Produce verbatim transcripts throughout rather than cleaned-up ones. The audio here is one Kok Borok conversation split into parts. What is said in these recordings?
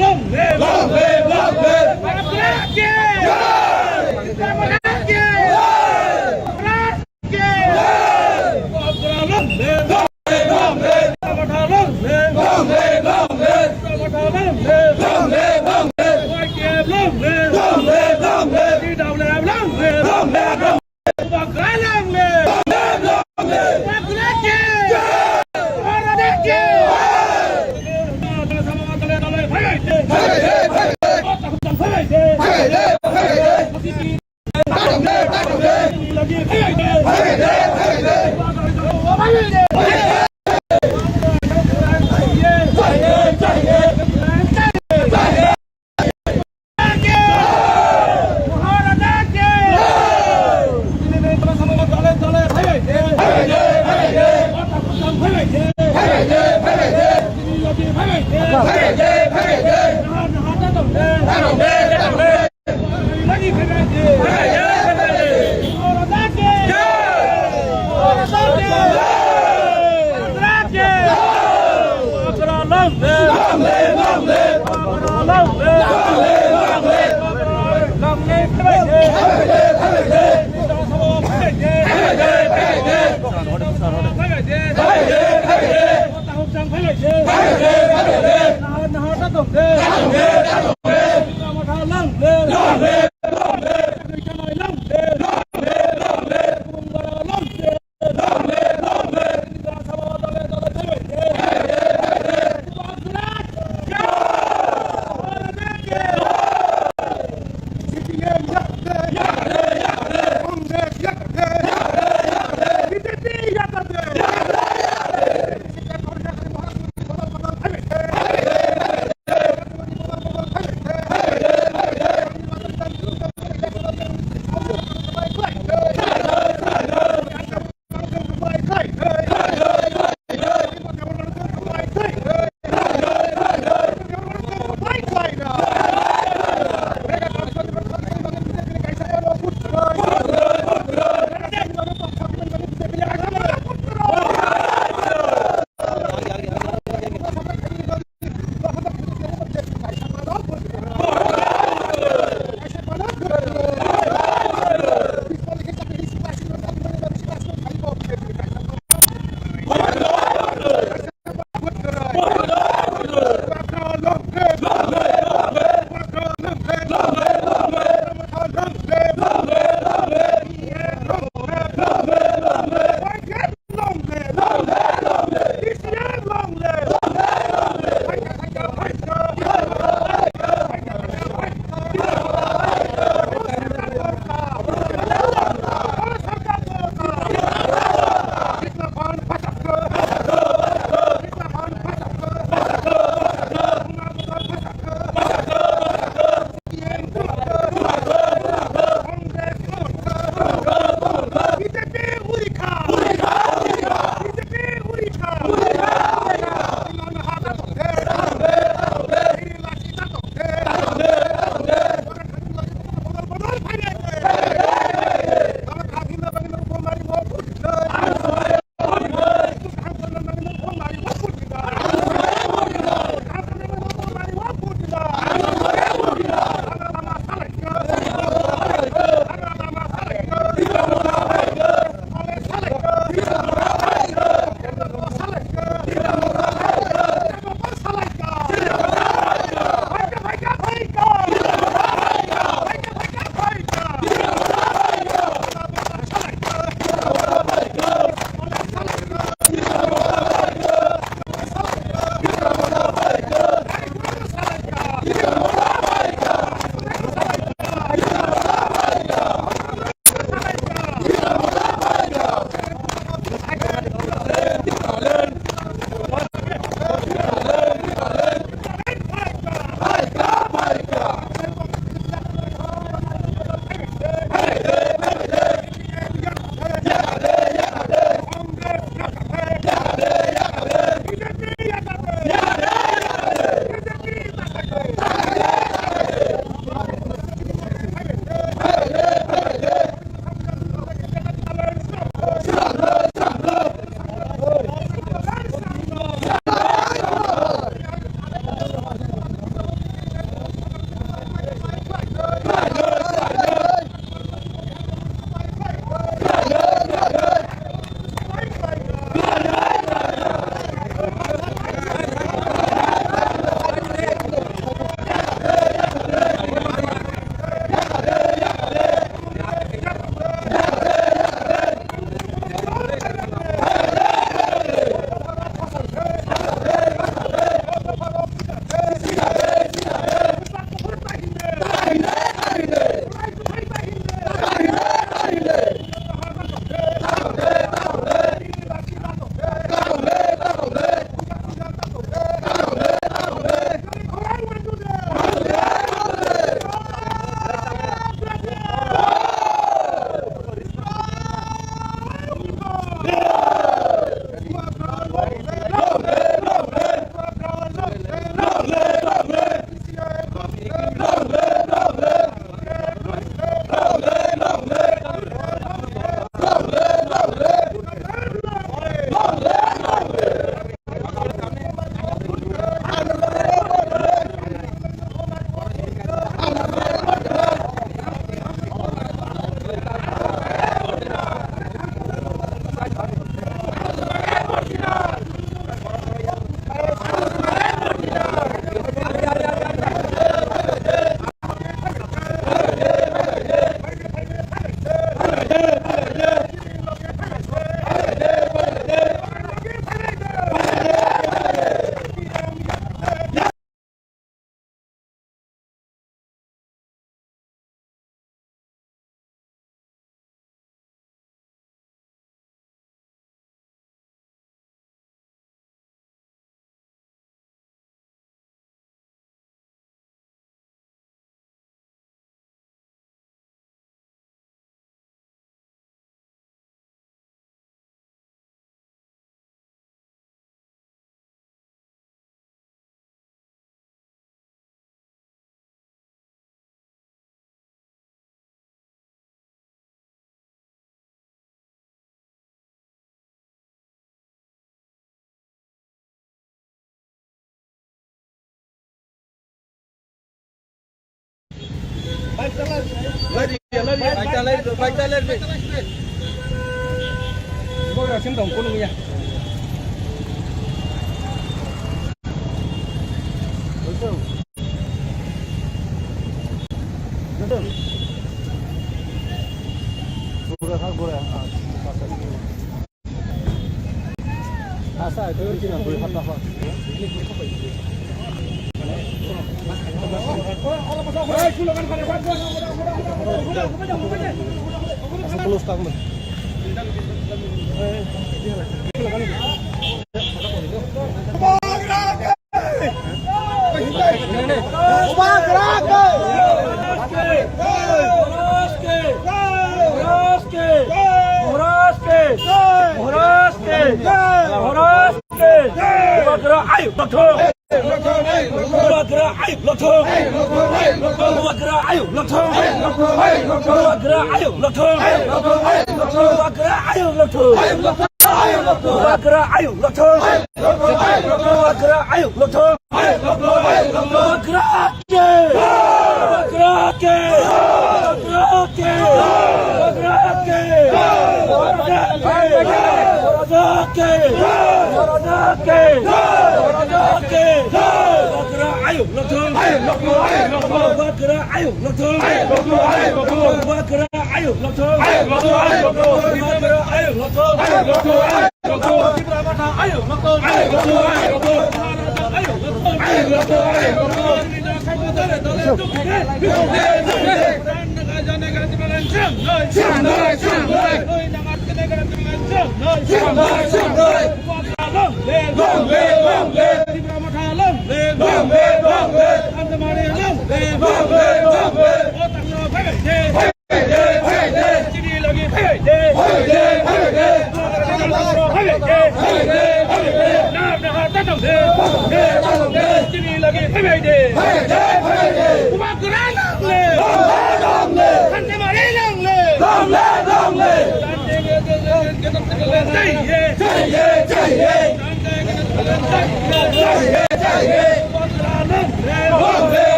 Long live! Long live! Long live! Long live!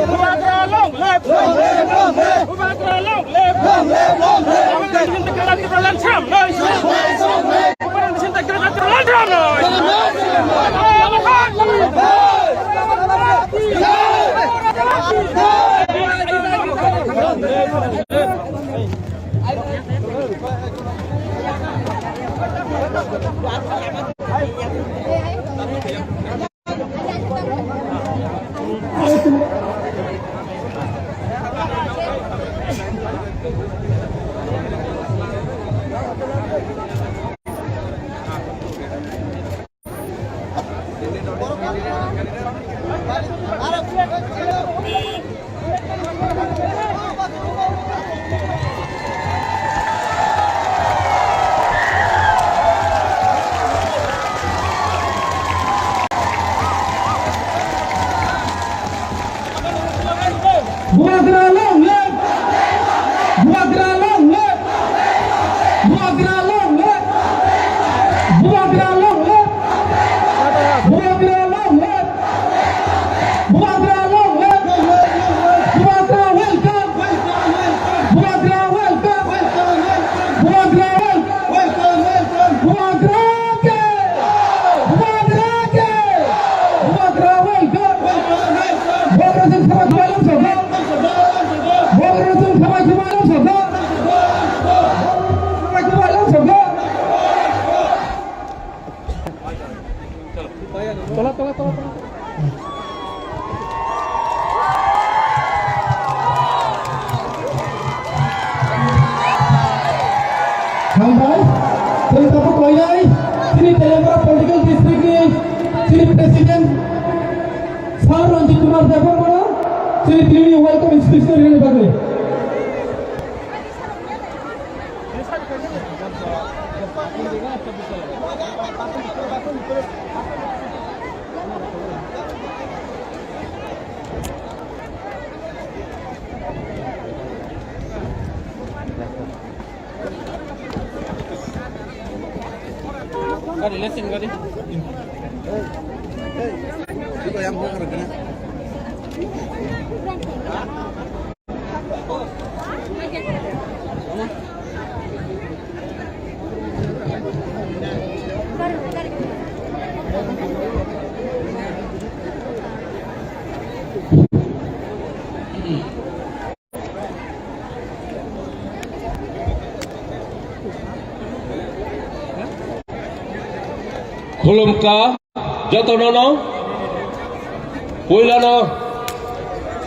Bubagra long live! Bubagra long live! Bubagra long live! Bubagra long live! Bubagra long live! Bubagra long live! Bubagra long live! Bubagra long live! Bubagra long live! Bubagra welcome! Bubagra welcome! Bubagra welcome! Bubagra ke! Bubagra ke! Bubagra welcome! Bubagra jeng sabha kubai lam sabha! Bubagra jeng sabha kubai lam sabha! Sabha kubai lam sabha! Tola, tola, tola, tola. Hambai, tei tabuk koinai, chini Teliamura Political District ni chini President Sir Ranjit Kumar Debbarmano, chini tini welcome speech no rini bagwi. Gari, lesen gari. Khulumkha jotono no, puilano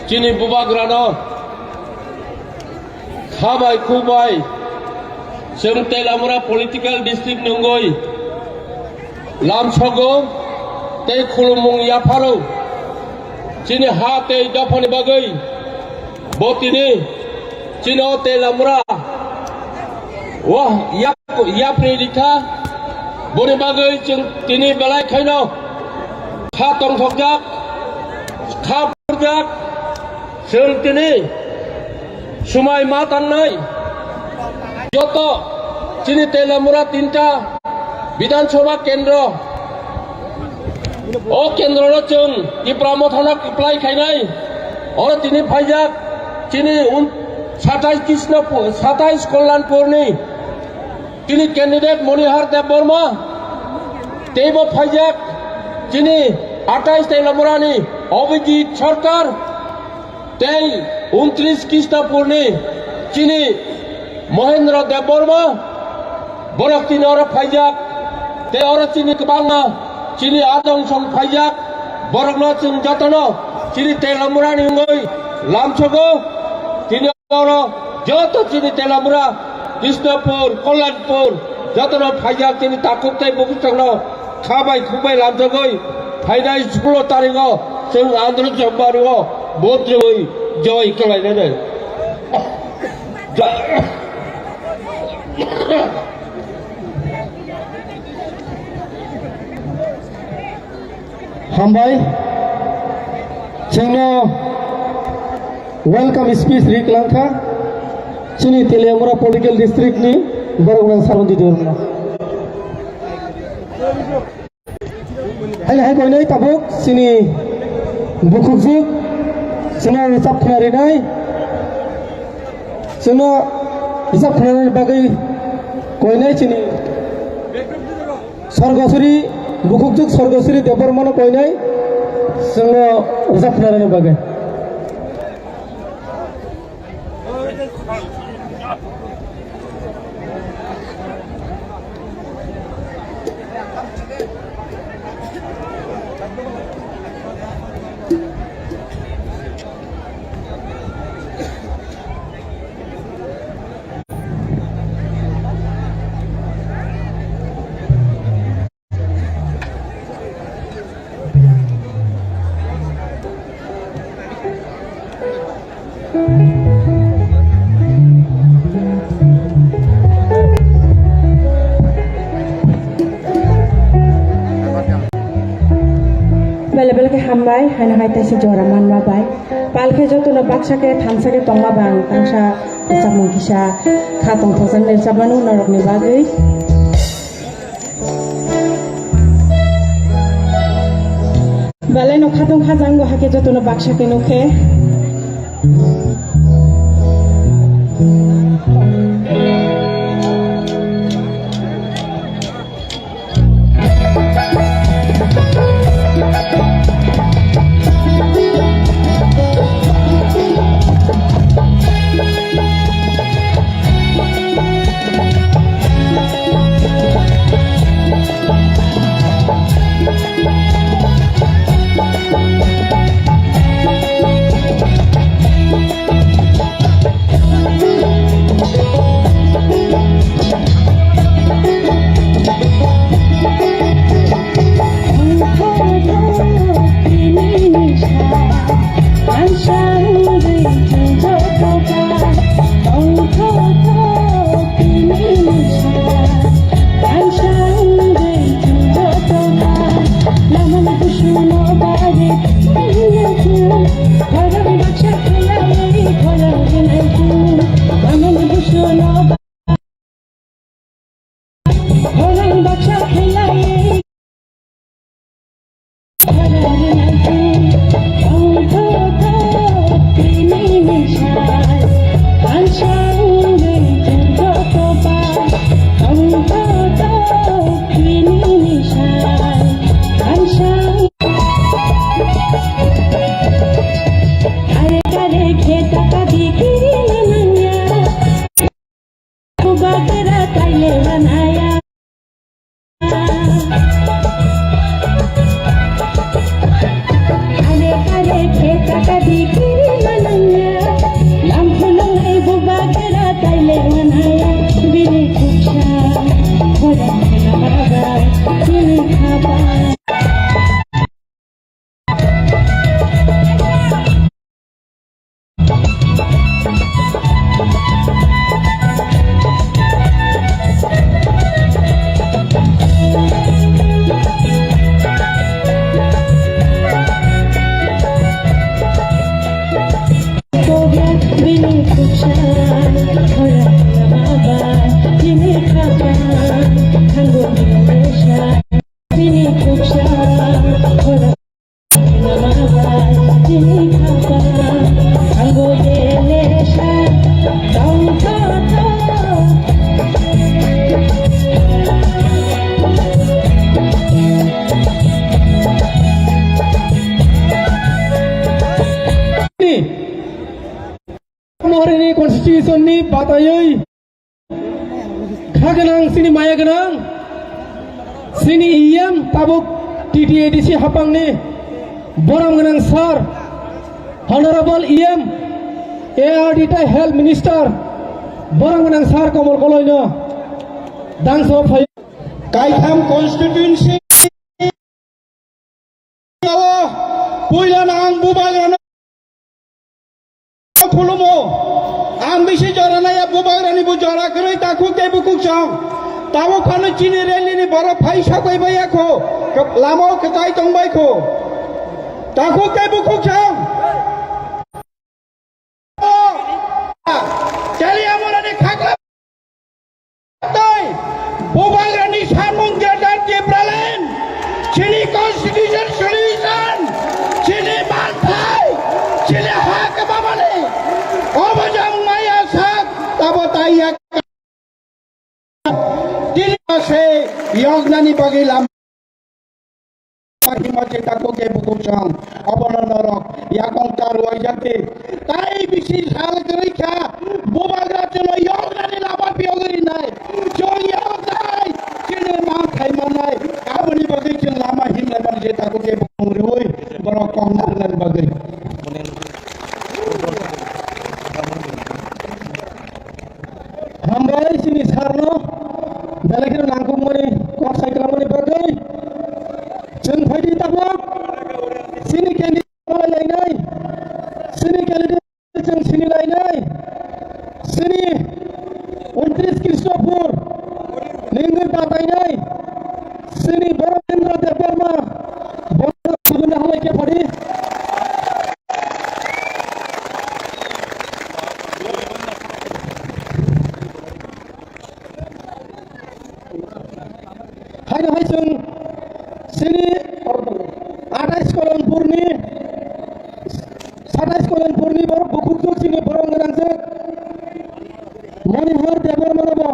chini bubagrano khabai khukbai chwng Teliamura political district nungwi lamsogo tei khulumung yapharo chini ha tei dophani bagwi. Bo tini chini o Teliamura o yak-, yapri rikha, boni bagwi chwng tini belai khaino kha tongthokjak, kha phurjak, chwng tini swmai ma tangnai joto chini Teliamura tinta Bidhan Sabha kendro. O kendro no chwng Tipra Mothano kwplai khainai. Oro tini phaijak chini un-, satais Krishnapur, satais Kalyanpurni Chini candidate Monihar Debbarma, teibo phaijak chini atais Teilamurani Abhijit Sarkar, tei untris Krishnaporni chini Mohendra Debbarma, borok chini oro phaijak, tei oro chini kwbangma chini adong song phaijak, borokno chwng jotono chini Teilamurani wngwi lamsogo, chini oro joto chini Teilamura, Krishnapur, Kalyanpur, jotono phaijak chini takhuk tei bukhuk chwngno kha bai khuk bai lamsogwi phainai sukulo tarigo chwng Andhra Chombario vote rwui joy khlainai. Hambai, chwngno welcome speech ri kwlangkha chini Teliamura Political District ni borok nang Sarondi Debbarma. Haino hai koinai tabuk chini bukhukjwk chwngno rwchap khwna rinai, chwngno rwchap khwna rinai bagwi koinai chini Sorgosuri, bukhukjwk Sorgosuri Debbarmano koinai, chwngno rwchap khwnarwna bagwi. Bele bele khe hambai, haino hai taisa jora manma bai. Pal khe jotono baksa khe thansa khe tongma bang tangsa rwchapmung kisa kha tongthokjaknai rwchapmano norokni bagwi. Belai no khatong khajango hake jotono baksa khe nukhe. pataywi kha gwnang chini maya gwnang chini E M tabuk T T A D C hapangni borom gwnang sir, Honorable E M, A R D tei Health Minister borom gwnang sir Komol Koloino dangso phai. Kaitham constituency o puilano ang bubagrano khulumo. Ang bisi jora naya bubagrani bo jora kwrwi takhuk tei bukhuk song. Tabuk phano chini rally ni borok phai sabai baiya kho. Lama o kwchai tong bai kho. Takhuk tei bukhuk song. Teliamurani khakla tei bubagrani samung Greater Tipraland, chini constitution solution, chini manthai, chini ha kwbamani obo jang maya sak tabo taiya. Tini se yoknani bagwi lama himma je takhuk tei bukhuk song abono norok yakung ta rwjak di. Tai bisi sal kwrwi kha, bubagra chwngno yoknani lama phiyogwi rinai. Chwng yoknai, chini mang khai mannai. Aboni bagwi chwng lama himlaimani je takhuk tei bukhuk rwui borok kok narwknani bagwi. Hambai chini sir no belai kheno nangkukmani kok sai kwlangmani bagwi. Chwng phaidi tabuk chini candidate lainai, chini candidate chwng sini lainai, chini untris Krishnapur ningwi batainai, chini Boromendra Debbarma, Boromendra Debbarma hambai khe phadi. Haino hai chwng chini athais Kolonpurni, satais Kolonpurni borok bukhukjwk chini borom gwnangjwk Manihar Debbarmano bo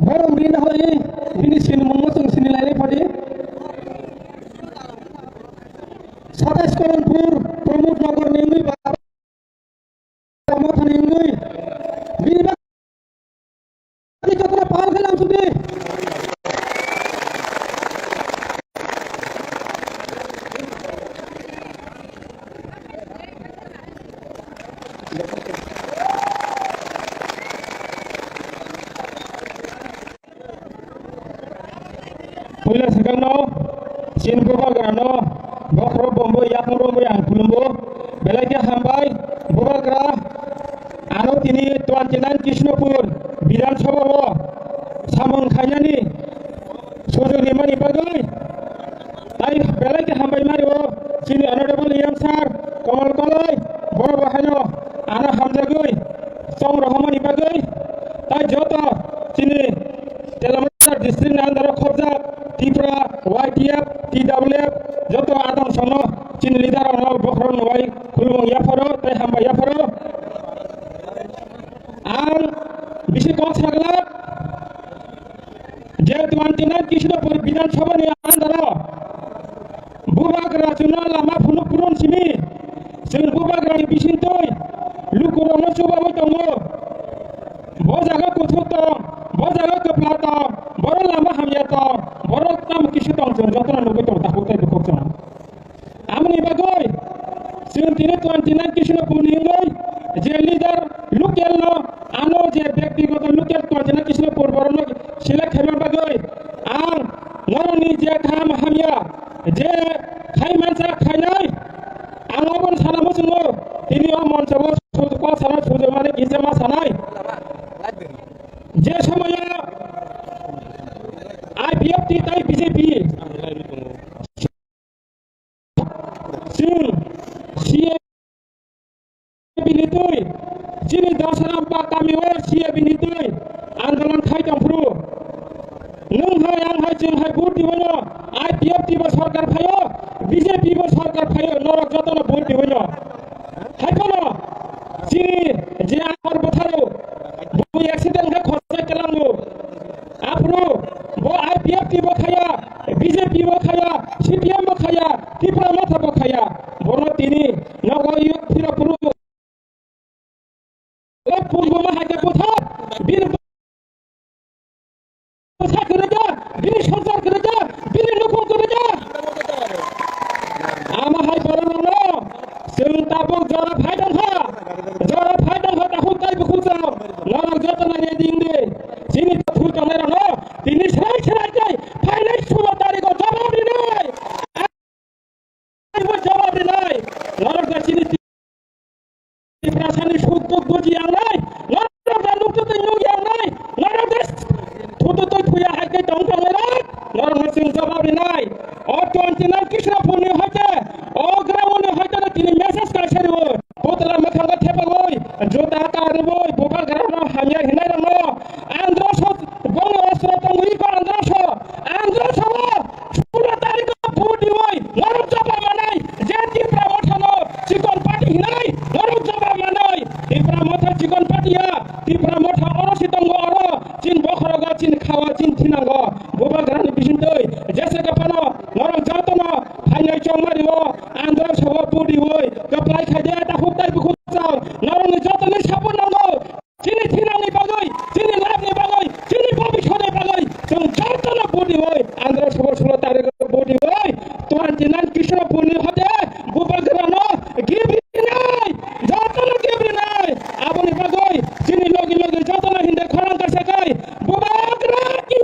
borom rina hoi bini sinimungno chwng sini lainai phadi. Satais Kolonpur Pramod Nagar ni wngwi ba tamo thani wngwi bini bagwi jotono pal khe lamsukdi. Puila swkangno chini bubagrano bokhorok bombo yaphang romwi ang khulumgo. Belai khe hambai bubagra, ano tini twenty nine Krishnapur Bidhan Sabha o samung khainani sujok rimani bagwi. Tai belai khe hambai mari o chini Honorable E M sir Komol Koloi, borok bo haino ano hamjagwi chong rohormani bagwi. Tai joto chini Telamara district ni under o khobjak Tipra, Y T F, T W F, joto adang songno chini leader rokno bokhorok nwbai khulumung yapharo tei hambai yapharo. Ang bisi kok saglak je twenty nine Krishnapur Bidhan Sabha ni under o bubagra chwngno lama phunuk phurun simi, chwng bubagrani bisingtwi lukurokno chubaui tongo. Bo jaga kuthuk tong, bo jaga kwpla tong, borok lama hamya tong, borok tamo kisi tong, chwng jotono nugui tong, takhuk tei bukhuk chwng. Amoni bagwi chwng tini twenty nine Krishnapur ni wngwi je leader local no, ano je byaktigoto local twenty nine Krishnapur borokno select khaima bagwi ang norokni je kaham hamya je khai mansa khainai, ang obono sana muchungo tini o moncho o kok sana sujokmani kisa ma sanai. Je somoyo I P F T tai B J P chwng C A B ni twi chini Dasarampah kami o C A B ni twi andolon khai tongphuru. Nwng hai, ang hai, chwng hai vote dibaino I P F T bo sarkar phaio, B J P bo sarkar phaio, norok jotono vote dibaino. Hai phano chini je Amar Bwtharo bo accident khe khorsa kelango. Aphuru bo I P F T bo khaya, B J P bo khaya, C P M bo khaya, Tipra Motha bo khaya. Bono tini nogo yuk phira phuru. O pungbo hai khe buthar, bini bwsa kwrwi jak, bini swngchar kwrwi jak, bini nukhung kwrwi jak. Amo hai borok rokno chwng tabuk jora phai tongkha, jora phai tongkha takhuk tei bukhuk chwng norok joto nai ready wngdi. Chini thwi tongnairokno tini swrai swrai tei phainai sulo tarigo jawab rinai. Jawab rinai. Norok da chini Tiprasani suk duk buji yang nai. Norok da nuk twi nuk yang nai. Norok da thutu twi thuya hai tei tong tong nai. Norok no chwng jawab rinai. O twenty nine Krishnapurni hoite, o groundni hoite no tini message kaisa riwo. Butla mwkhango thepagwi, juta karwi, bubagrano hamya hinairokno, Androso bongni ostro tongwi ko Androso, Androso o sulo tariko vote diwi, norok jawab manai, je Tipra Mothano chikon party hinai, norok jawab manai, Tipra Motha chikon party ya, Tipra Motha oro si tongo oro, chin bokhorogo, chin khawa, chin thinango, bubagrani bisingtwi, jese kaphano, norok jotono, phainai chongmari o, Androso o vote diwi, kaplai khaide, takhuk tei bukhuk chwng, norokni jotoni support nango, chini thinangni bagwi, chini labni bagwi, chini bobiswrni bagwi, chwng jotono vote diwi, Androso o sulo tariko vote diwi, twenty nine Krishnapurni hote, bubagrano gibrinai, jotono gibrinai, aboni bagwi, chini logi logi jotono hinde khorang kaisa kai, Bubagra ki!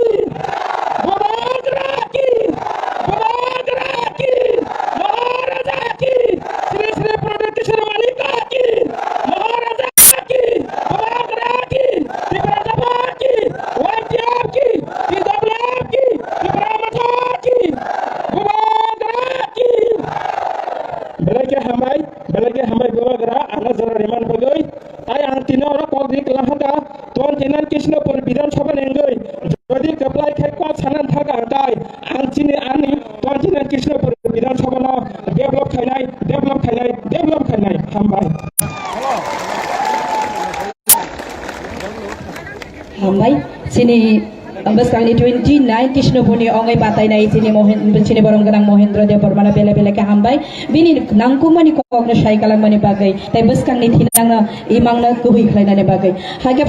Bubagra ki! Bubagra ki! Maharaja ki! Shri Shri Pradyut Kishore Manikya ki! Maharaja ki! Bubagra ki! Tipra Motha ki! Y T F ki! T W F ki! Tipra Motha ki! Bubagra ki! Belai khe hambai, belai khe hambai Bubagra, ano jora rimani bagwi. Tai ang tini oro kok ri kwlangkha, twenty nine Krishnapur Bidhan Sabha ni wngwi jodi kwplai khai kok sanani thangkha ang tai ang chini ani twenty nine Krishnapur Bidhan Sabha no develop khainai, develop khainai, develop khainai. Hambai. Hambai. Chini Bwskangni twenty nine Krishnapurni ongwi batainai chini Mohen-, chini borom gwnang Mohendra Debbarmano bele bele khe hambai. Bini nangkukmani kokno sai kalangmani bagwi tei bwskangni thinangno imangno kubui khlainani bagwi. Hakhe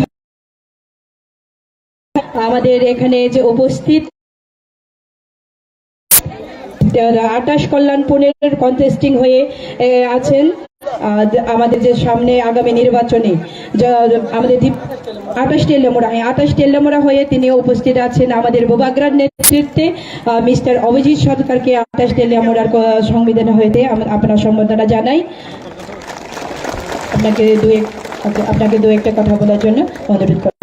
আমাদের এখানে যে উপস্থিত আঠাশ কল্যাণপুরের কন্টেস্টিং হয়ে, এ, আছেন, আহ, আমাদের যে সামনে আগামী নির্বাচনে যে আমাদের দীপ-, আঠাশ টেলিয়ামুড়া, হ্যাঁ, আঠাশ টেলিয়ামুড়া হয়ে তিনি উপস্থিত আছেন আমাদের বুবাগ্রার নেতৃত্বে, আহ, মিস্টার অভিজিৎ সরকারকে আঠাশ টেলিয়ামুড়ার ক-, সংবিধান হইতে আম-, আপনার সম্বর্ধনা জানাই। আপনাকে দু এক, আপনাকে দু একটা কথা বলার জন্য অনুরোধ করব।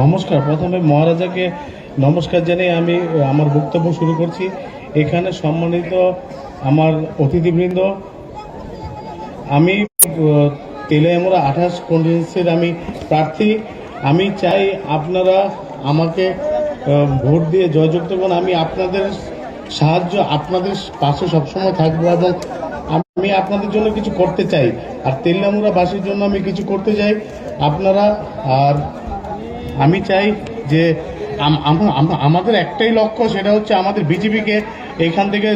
নমস্কার। প্রথমে মহারাজাকে নমস্কার জানিয়ে আমি, আহ, আমার বক্তব্য শুরু করছি। এখানে সম্মানিত আমার অতিথিবৃন্দ, আমি, আহ, তেলিয়ামুড়া আঠাশ কনস্টিটুয়েন্সির আমি প্রার্থী। আমি চাই আপনারা আমাকে, আহ, ভোট দিয়ে জয়যুক্ত করুন। আমি আপনাদের সাহায্য, আপনাদের পাশে সবসময় থাকবো এবং আমি আপনাদের জন্য কিছু করতে চাই। আর তেলিয়ামুড়াবাসীর জন্য আমি কিছু করতে চাই। আপনারা, আর আমি চাই যে আম-, আম-, আম-, আমাদের একটাই লক্ষ্য, সেটা হচ্ছে আমাদের বিজেপিকে এখান থেকে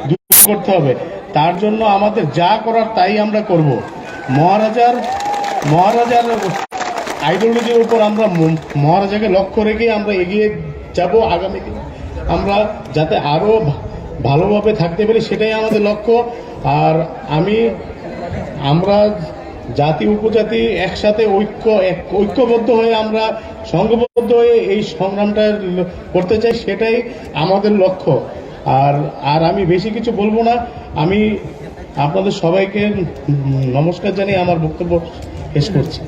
দূর করতে হবে। তার জন্য আমাদের যা করার তাই আমরা করব। মহারাজার, মহারাজার আইডিওলজির উপর আমরা ম-, মহারাজাকে লক্ষ্য রেখে আমরা এগিয়ে যাব আগামী দিনে। আমরা যাতে আরও ভা-, ভালোভাবে থাকতে পারি, সেটাই আমাদের লক্ষ্য। আর আমি, আমরা জাতি উপজাতি একসাথে ঐক্য, এক, ঐক্যবদ্ধ হয়ে, আমরা সংঘবদ্ধ হয়ে এই সংগ্রামটা করতে চাই, সেটাই আমাদের লক্ষ্য। আর, আর আমি বেশি কিছু বলবো না। আমি আপনাদের সবাইকে, উম, নমস্কার জানিয়ে আমার বক্তব্য শেষ করছি।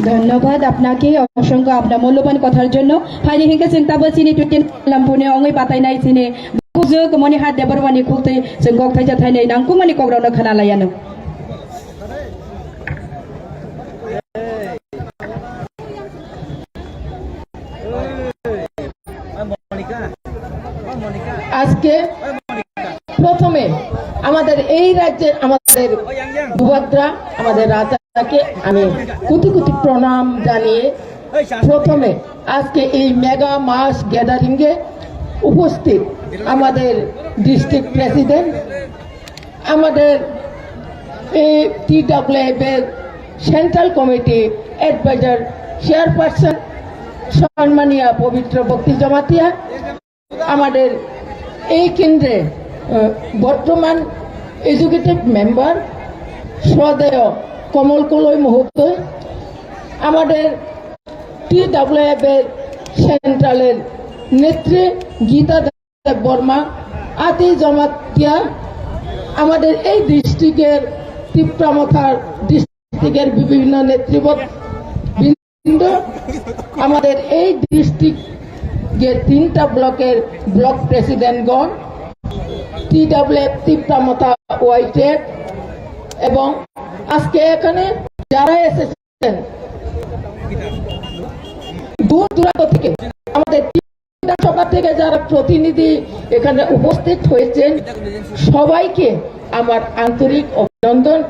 ধন্যবাদ আপনাকে অসংখ্য আপনার মূল্যবান কথার জন্য। Phaidi hinkhe chwng tabuk chini twenty nine Lampurni ongwi batainai chini bujwk Monihat Debbarmani khuktwi chwng kok thaisa thainai nangkukmani kokrokno khna laianw. আজকে প্রথমে আমাদের এই রাজ্যের আমাদের বুবাগ্রা, আমাদের রাজাকে আমি কোটি কোটি প্রণাম জানিয়ে প্রথমে আজকে এই মেগা মাস গ্যাদারিং এ উপস্থিত আমাদের ডিস্ট্রিক্ট প্রেসিডেন্ট আমাদের এই টিডাব্লিউএফ এর সেন্ট্রাল কমিটি অ্যাডভাইজার চেয়ারপারসন সম্মানীয় পবিত্র ভক্তি জমাতিয়া, আমাদের এই কেন্দ্রে আহ, বর্তমান এক্সিকিউটিভ মেম্বার শ্রদ্ধেয় কমল কলই মহোদয়, আমাদের টিডাব্লিউএফ এর সেন্ট্রালের নেত্রী গীতা বর্মা, আতি জমাতিয়া, আমাদের এই ডিস্ট্রিক্টের, তিপ্রামথার ডিস্ট্রিক্টের বিভিন্ন নেতৃবৃন্দ, আমাদের এই ডিস্ট্রিক্টের তিনটা ব্লকের ব্লক প্রেসিডেন্টগণ, টিডাব্লিউএফ তিপ্রামথা ওয়াইটেড, এবং আজকে এখানে যারা এসেছে দূর দূরান্ত থেকে, আমাদের বিধানসভা থেকে যারা প্রতিনিধি এখানে উপস্থিত হয়েছেন, সবাইকে আমার আন্তরিক অভিনন্দন।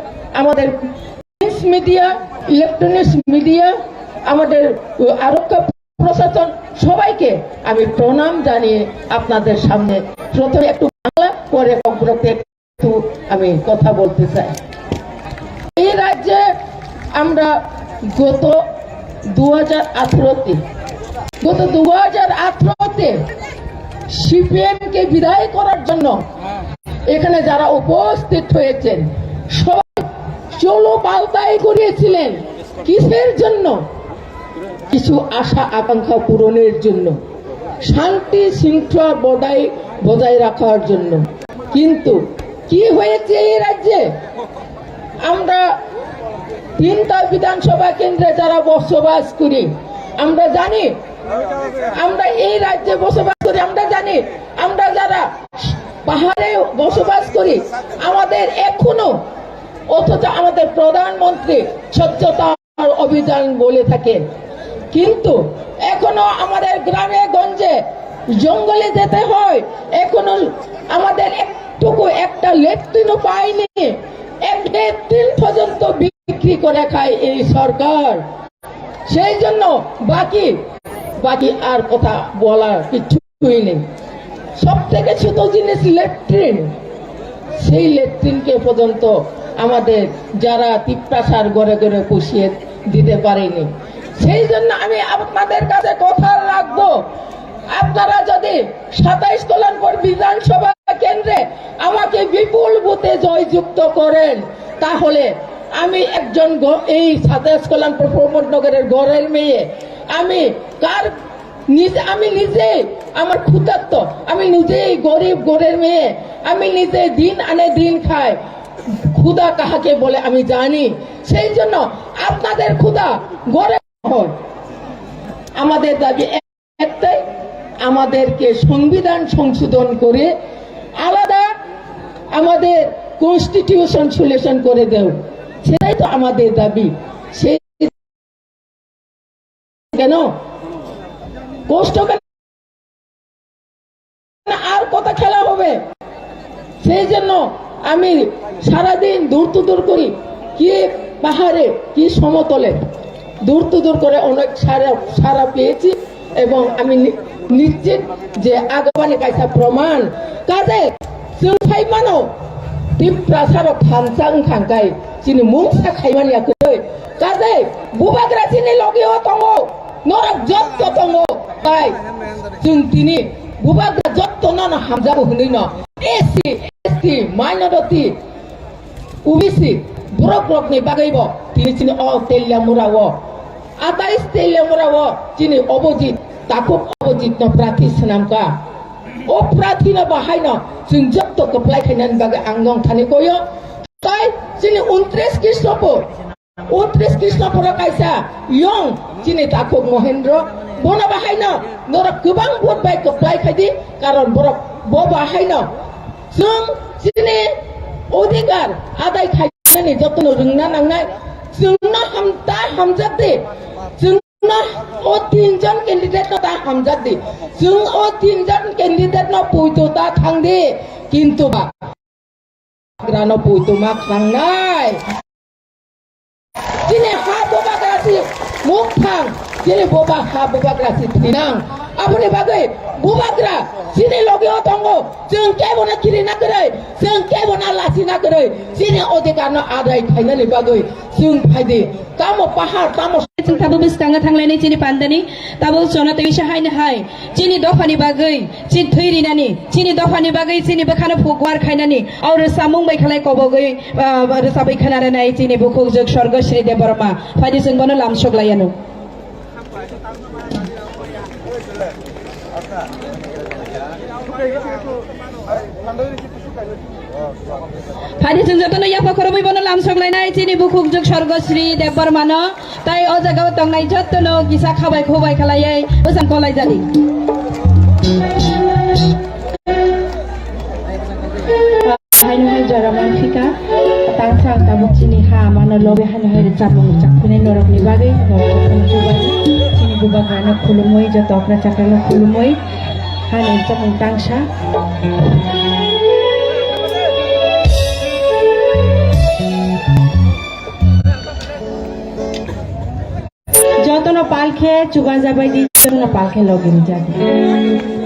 আমাদের প্রিন্ট মিডিয়া, ইলেকট্রনিক্স মিডিয়া, আমাদের আরক্ষা প্রশাসন, সবাইকে আমি প্রণাম জানিয়ে আপনাদের সামনে প্রথমে একটু বাংলা, পরে ককবরকে একটু আমি কথা বলতে চাই। এই রাজ্যে আমরা গত দু হাজার আঠারোতে, গত দু হাজার আঠারোতে সিপিএম কে বিদায় করার জন্য এখানে যারা উপস্থিত হয়েছেন, সবাই চলো পাল্টাই করিয়েছিলেন। কিসের জন্য? কিছু আশা আকাঙ্ক্ষা পূরণের জন্য, শান্তি শৃঙ্খলা বজায়, বজায় রাখার জন্য। কিন্তু কি হয়েছে এই রাজ্যে? আমরা তিনটা বিধানসভা কেন্দ্রে যারা বসবাস করি, আমরা জানি, আমরা এই রাজ্যে বসবাস করি, আমরা জানি, আমরা যারা পাহাড়ে বসবাস করি, আমাদের এখনো, অথচ আমাদের প্রধানমন্ত্রী স্বচ্ছতা অভিযান বলে থাকেন, কিন্তু এখনো আমাদের গ্রামে গঞ্জে জঙ্গলে যেতে হয়। এখনো আমাদের একটুকু একটা লেট্রিনও পাইনি, এক লেট্রিন পর্যন্ত বিক্রি করে খায় এই সরকার। সেই জন্য বাকি, বাকি আর কথা বলার কিচ্ছুই নেই। সব থেকে ছোট জিনিস লেট্রিন, সেই লেট্রিনকে পর্যন্ত আমাদের যারা তিপ্রাসার ঘরে ঘরে পৌঁছিয়ে দিতে পারেনি। সেই জন্য আমি আপনাদের কাছে কথা রাখবো, আপনারা যদি সাতাইশ কল্যাণপুর বিধানসভা কেন্দ্রে আমাকে বিপুল ভোটে জয়যুক্ত করেন, তাহলে আমি একজন গ-, এই সাতাইশ কল্যাণপুর প্রমোদনগরের ঘরের মেয়ে, আমি কার নিজ-, আমি নিজেই আমার ক্ষুধার্ত, আমি নিজেই গরিব ঘরের মেয়ে, আমি নিজে দিন আনে দিন খাই। ক্ষুধা কাহাকে বলে আমি জানি, সেই জন্য আপনাদের ক্ষুধা ঘরে হয়। আমাদের দাবি একটাই, আমাদেরকে সংবিধান সংশোধন করে আলাদা আমাদের কনস্টিটিউশন সলিউশন করে দেও, সেটাই তো আমাদের দাবি। সেই কেন কষ্ট কেন? আর কত খেলা হবে? সেই জন্য আমি সারাদিন দূর তো দূর করি, কি পাহাড়ে, কি সমতলে, দূর তো দূর করে অনেক সারা, সারা পেয়েছি এবং আমি নি-, নিশ্চিত যে আগামী কাইসা প্রমাণ কাজে চুলফাই মানো তিপ্রাসারো খানসাং খানকাই চিনি মুংসা খাইমানিয়া কই কাজে bubagra chini logio tongo, norok jotto tongo, bai chwng tini bubagra jotto nono hamjago hwnwi no S C, S T, minority, O B C, borok rokni bagwi bo tini chini o Teliamura o, atais Teliamura o chini Obojit, takhuk Obojit no prathi swnamkha. O prathi no bahai no chwng jotto kwplai khainani bagwi ang nong thani koyo. Tai chini untris Krishnapur, untris Krishnapuro kaisa yong chini takhuk Mohendro, bono bahaino norok kwbang vote bai kwplai khaidi, karon borok bo bahaino chwng chini odhikar adai khainani jotono rwngna nangnai, chwngno hamta hamjakdi, chwngno o tinjon candidate no ta hamjakdi, chwng o tinjon candidate no puito ta thangdi, kintu ba Bubagrano puituma khangnai. Chini ha bubagra si mukthang, chini buba ha bubagra si thinang. Aboni bagwi bubagra chini logio tongo, chwng kebono kirina kwrwi, chwng kebono lasina kwrwi, chini odhikarno adai khainani bagwi chwng phaidi. Tamo pahar, tamo. Chwng tabuk bwskango thanglainai chini pandani, tabuk chwngno tei bisa haino hai chini dophani bagwi chini thwi rinani, chini dophani bagwi chini bwkhano phugwar khainani, o rwchapmung bai khlai kobogwi, ah, rwchapwi khwnarinai chini bukhukjwk Sorgo Sri Debbarma. Phaidi chwng bono lamsok laiano. Phaidi chwng jotono yapha khorobwi bono lamsok lainai chini bukhukjwk Sorgo Sri Debbarmano, tei o jagao tongnai jotono kisa khabai khubai khlaiwi bwsang kolaijadi. Haino hai jora mangphika, tangsa ang tabuk chini ha amano lobe haino hai rwchapmung rwchapphunai norokni bagwi, norok jotono chubai, chini bubagrano khulumwi, joto okra chakrano khulumwi, haino rwchapmung tangsa. Jotono palkhe chubajabai di, jotono palkhe logi rijak di.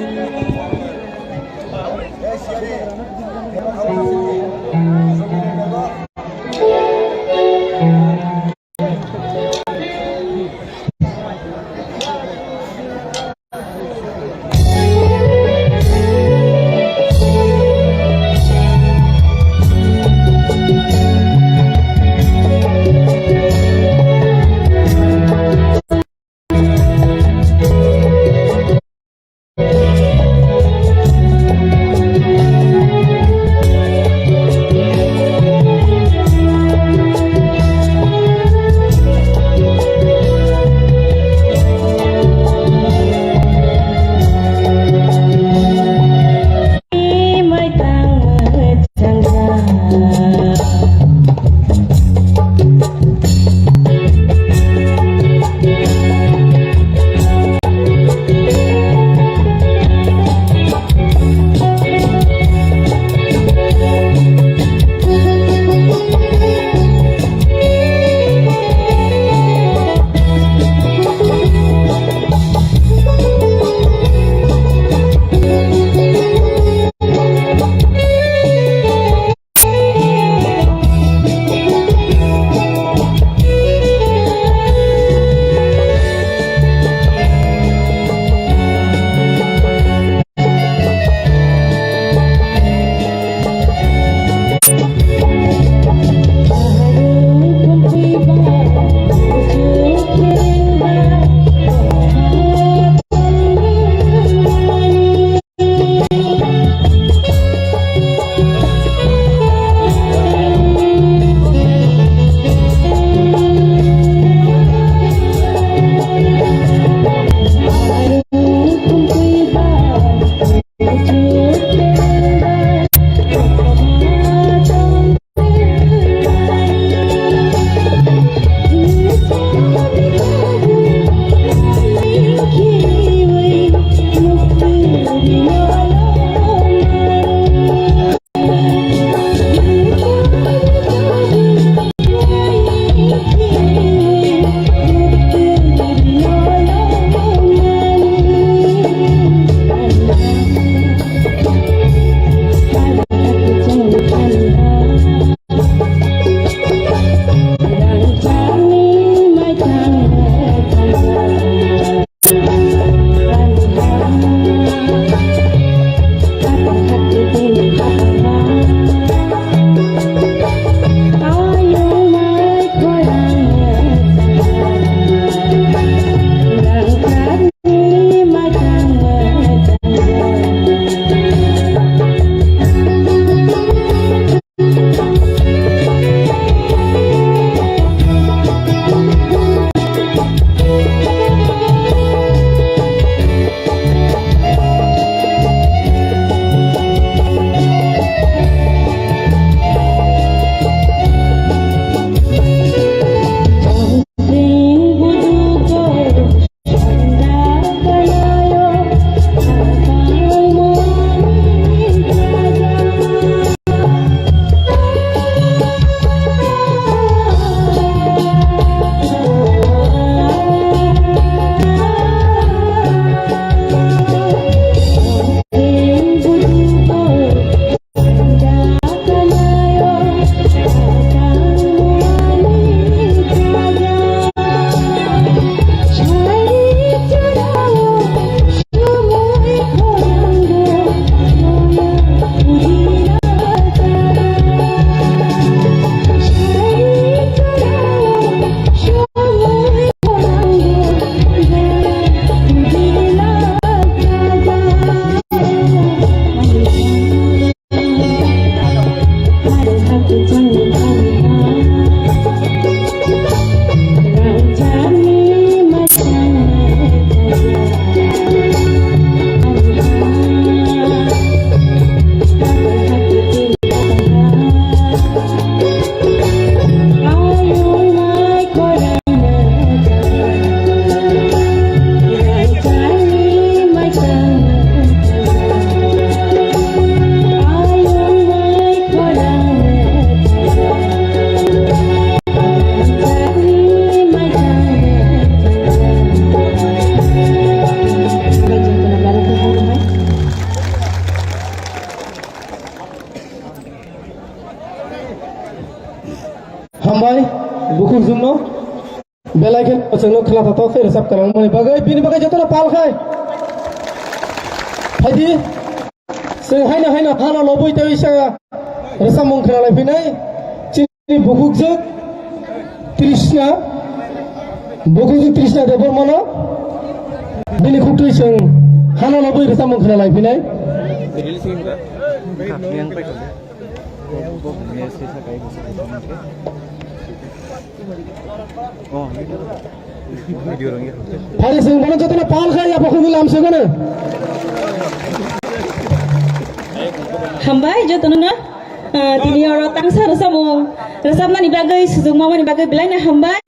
chwngno khwla thathok khe rwchap kwrwngmani bagwi, bini bagwi jotono pal khai. Phaidi, chwng haino haino hano lobwi tei sa rwchapmung khwnalai phinai. Chini bukhukjwk Trishna, bukhukjwk Trishna Debbarmano bini khuktwi chwng hano lobwi rwchapmung khwnalai phinai. Phari chwng bono jotono pal khai yapha khumui lam se gano. Hambai jotono na, ah, tini oro tangsa rwchapmung rwchapnani bagwi, sujukmani bagwi belai no hambai.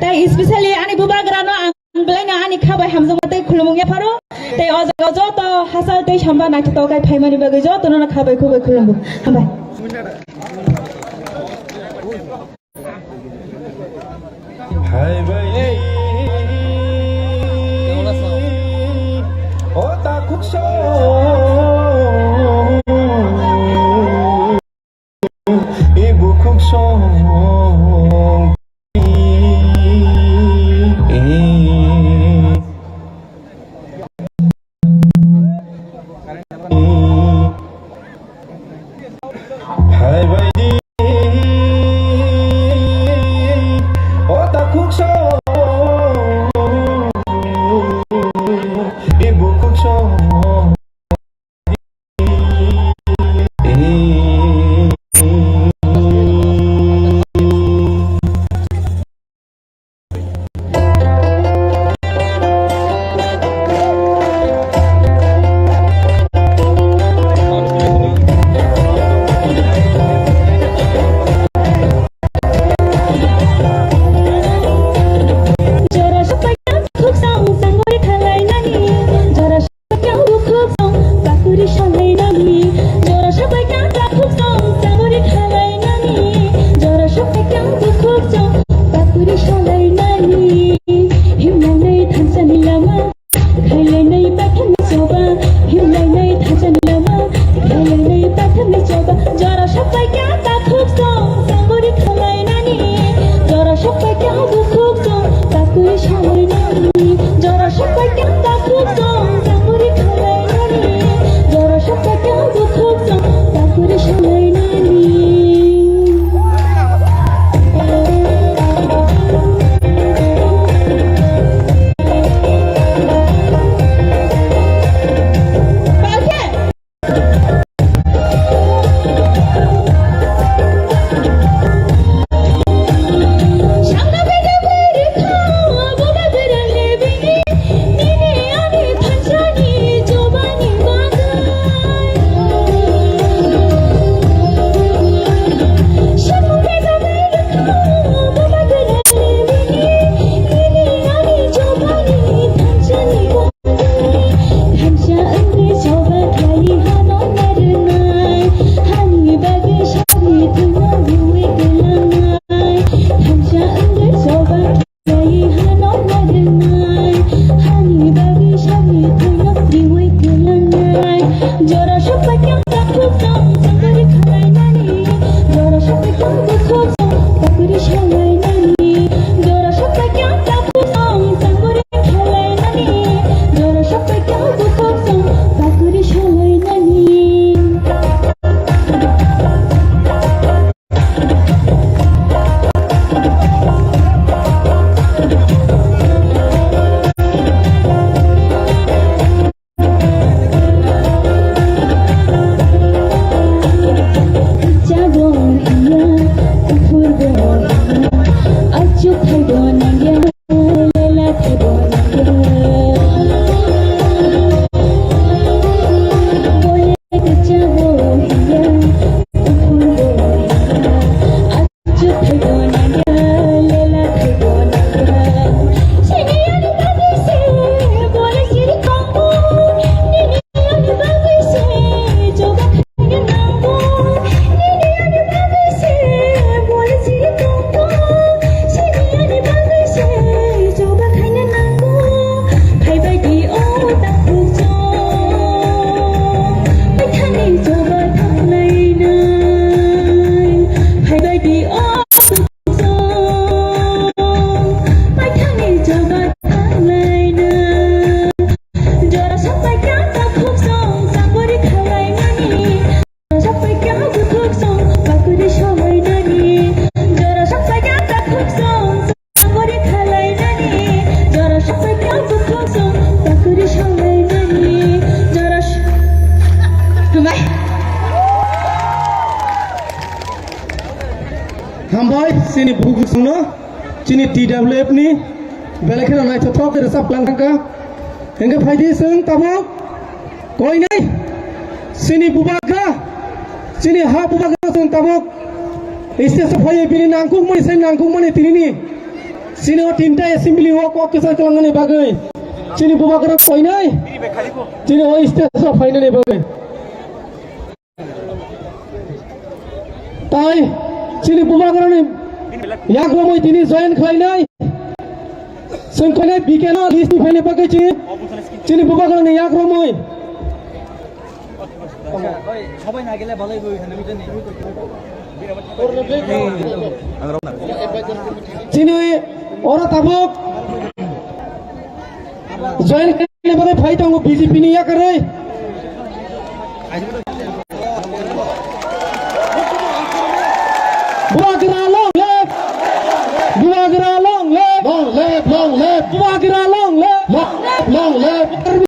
Tai especially ani bubagrano ang belai no ani kha bai hamjakma tei khulumung yapharo. Tei o jaga o joto hachal tei samba naithotok khai phaimani bagwi jotono no kha bai khuk bai khulumgo. Hambai. Hai bai. O takhuk song. Ibu khuk song. Hai bai di. O takhuk song. Ibu khuk song. Jora sapai kang bukhuk song, sangori khalai nani. Jora sapai kang bukhuk song, pakuri salai nani. Jora sapai kang bukhuk song, sangori khalai nani. Jora sapai kang bukhuk song, pakuri salai nani. Himnai thansani lama. Khailai nai pathak ni choba, himlai nai thacha ni lama. Khailai nai pathak ni choba, jora sapai kya takhuk song, sangori khalai nani. Jora sapai kya bukhuk song, takuri salai nani. Jora sapai kya takhuk song, sangori khalai nani. Jora sapai kya bukhuk song, takuri salai nani. Chini bukuksongno, chini T W F ni belai kheno naithothok khe rwchap lang thangkha. Hingkhe phaidi chwng tabuk koinai chini bubagra, chini ha bubagra chwng tabuk stage o phaiwi bini nangkukmani sai nangkukmani tinini chini o tinta assembly o kok kwchar kwlangmani bagwi chini bubagra koinai chini o stage o phainani bagwi. Tai chini bubagrani yakromwi tini join khlainai. Chwng koinai B K no list ni phaini bagwi chini, chini bubagrani yakromwi. Chini oro tabuk join khaina bagwi phai tongo B J P ni yakarwi. Bubagra long live! Bubagra long live! Long live, long live! Bubagra long live! Long live, long live!